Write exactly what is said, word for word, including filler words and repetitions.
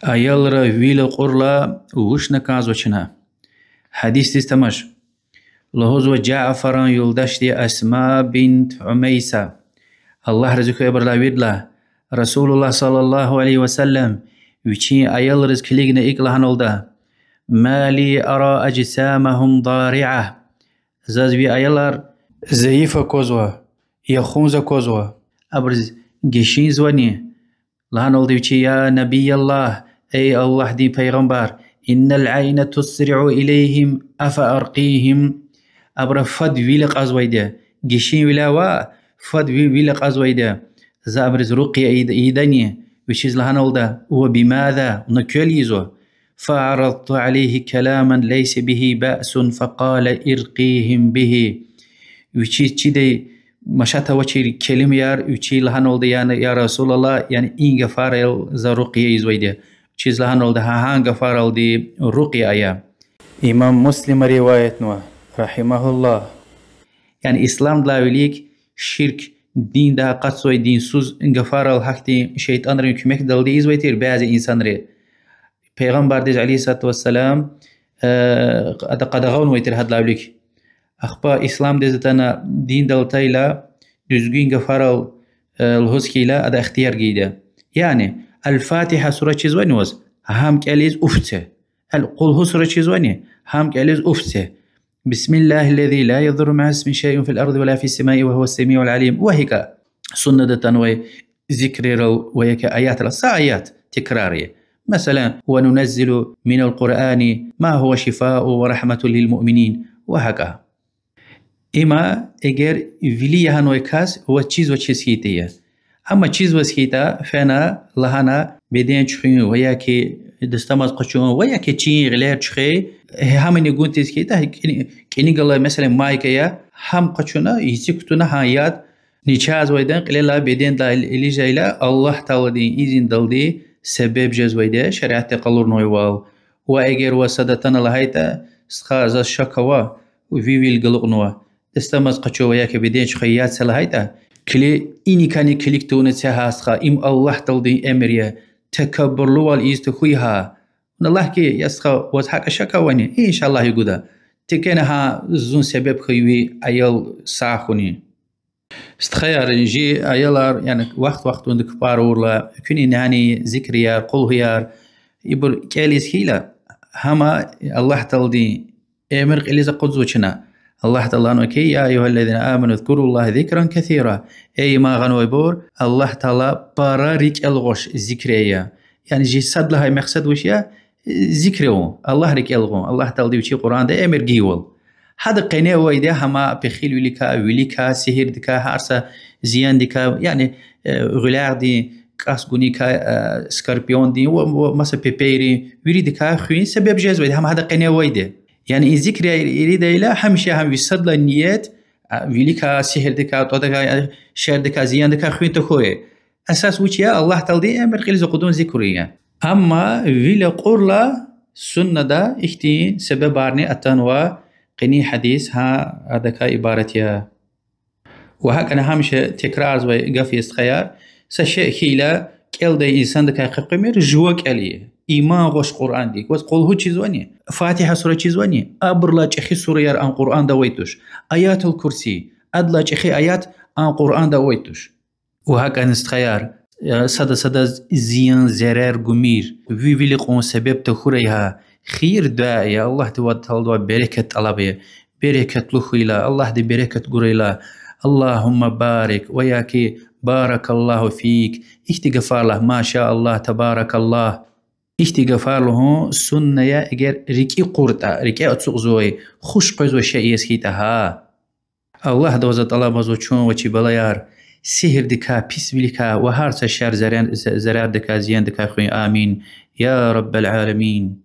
Аялра вил акьурла вучна кӀанзава чна? Гьадисдиз тамаш. Лугьузва Жафаран юлдашди Асма бинт Умайса, Аллагь рази хьуй абурулай виридалай, رسول الله صلى الله عليه وسلم вичин аялриз килигна икӀ лагьаналда: ما لي أرى أجسامهم ضارعة. Заз ви аялар зайиф аквазва, яхунз аквазва. Абуруз гишинзавани? Лагьаналда вичи: يا نبي الله, эй Аллагьдин пайгъамбар, إن العين تسرع إليهم أفأرقيهم. Абуру фад вил акьазвайди я, гишинвиляй ваъ, фад ви-, вил акьазвайди я. За абуруз рукъя ийид-, ийидани? Вичиз лагьаналда: وبماذا, вуна квел ийизва? فعرضت عليه كلاما ليس به بأس فقال: ارقيهم به. Вичиз чидай машат авачир келимаяр, вичи лагьаналда: я, я رسول الله, яни и гафарал за рукъя ийизвайди я. Вичиз лагьаналда: гьа гьа гафаралди рукъя ая. Имам Муслима риваятнава, رحمه الله. Яни исламдилай вилик ширк, диндай акъатзавай динсуз гафарал, гьахьтин шейтӀанрин куьмекдалди ийизвай тир бязи инсанри. Пайгъамбардиз, عليه الصلاة والسلام, э, ада къадагъа авунвай тир гьадалай вилик. Ахпа исламдиз атана, диндал атайла, дуьзгуьн гафарал, э, лугьуз хьайила, ада ихтияр гайиди я. Яни, Аль-Фатигьа сура чизвани ваз, гьам кӀелиз уф це. Аль-Къулгьу сура чизвани, гьам кӀелиз уф це. بسم الله الذي لا يضر مع اسمه شيء في الأرض ولا في السماء وهو السميع العليم. Ва гьакӀа суннада атанвай зикрирал ва я ки аятрал са аят тикрар ая. Месела, وننزل من القرآن ما هو شفاء ورحمة للمؤمنين ва гьакӀа. Има эгер вили ягьанвай кас ва чизвачиз хьайитӀа я. Амма чизваз хьайитӀа, фена, лагьана, беден чуьхуьн ва я ки дастамаз къачун ва я ки чин гъилер чуьхуьн, гьамни гун тийиз хьайитӀа, кӀани-, кӀани галай, месела, майка я, гьам къачуна, яци кутуна гьа яд, начагъзавайдан кьилелай бедендилай илижайла, Аллагь Тааладин изиндалди себеб жезвайди я шариатди къалурнавайвал. Ва эгер ваз сада атана лагьайтӀа: стха, заз шак ава, ви вил галукьнава, дастамаз къачу ва я ки беден чуьхуьн яд це лагьайтӀа, килиг, иникани килиг тавуна це гьа, стха, им Аллагь Тааладин эмир я, такаббурлувал ийиз тахьуй гьа. Вуна лагь ки: я стха, ваз гьакӀа шак авани? Иншаллагь, я гуда. Текена гьа, зун себеб хьуй ви аял сагъ хьуни. Стхаяр, жи аялар, яни вахт-вахтунда капӀар авурла, экуьнин няни зикрияр, къулгьуяр, ибур кӀелиз хьайила, гьама Аллагь Тааладин эмир кьилиз акъудзава чна. Аллагь Таалади лагьанва хьи: يا أيها الذين آمنوا اذكروا الله ذكرا كثيرا. Эй иман гъанвайбур, Аллагь Таала пара рикӀел гъваш зикр ая. Яни жи сад лагьай мехсед вуч я? Зикр авун, Аллагь рикӀел гъун, Аллагь Таалади вичин Къуръанда эмир гайивал. Гьада къене авайди я гьама пехилвиликай, виликай, сигьирдикай, гьар са зияндикай, яни, э, гъуьлягъдин, кӀас гуникай, э, скорпиондин ва, ва маса пепейрин, виридакай хуьн себеб жезвайди я, гьама гьада къене авайди я. Яни и зикр иридайла, гьамиша гьам ви сад лагьай ният, а, виликай, сигьирдикай, тӀвадакай, шердикай, зияндикай хуьн тахьуй. Эсас вуч я? Аллагь Тааладин эмир кьилиз акъудун, зикр авун я. Амма вил акьурла суннада ихьтин себебарни атанва, къенин гьадис гьа адакай ибарат я. Ва гьакӀни гьамиша текрарзавай гаф я, стхаяр, са шей хьайила, кӀелдай инсандикай къекъуьмир жува кӀел ая. Иман гъваш Къуръандик. Ваз Къулгьу чизвани? Фатигьа сура чизвани? Абурулай чӀехи сураяр ан Къуръанда авай туш. Аятул Курси, адалай чӀехи аят ан Къуръанда авай туш. Ва гьакӀни, стхаяр, сада садаз зиян, зарар гумир, ви вил кьун себеб тахьурай гьа, хийир-дуьа ая, Аллагьдивай, Тааладивай берекат тӀалаб ая. Берекатлу хьуйла, Аллагьди берекат гурайла, اللهم بارك ва я ки بارك الله فيك, ихьтин гафар лагь, ما شاء الله، تبارك الله. Ихьтин гафар лугьун сунна я, эгер рикӀи кьуртӀа, рикӀе ацукьзавай, хуш къвезвай шей яз хьайитӀа гьа. Аллагьдивай за тӀалабзава чун ва чи балаяр сигьирдикай, писвиликай ва гьар са шар, зарян-, за-, зарардикай, зияндикай хуьн. Амин. يا رب العالمين.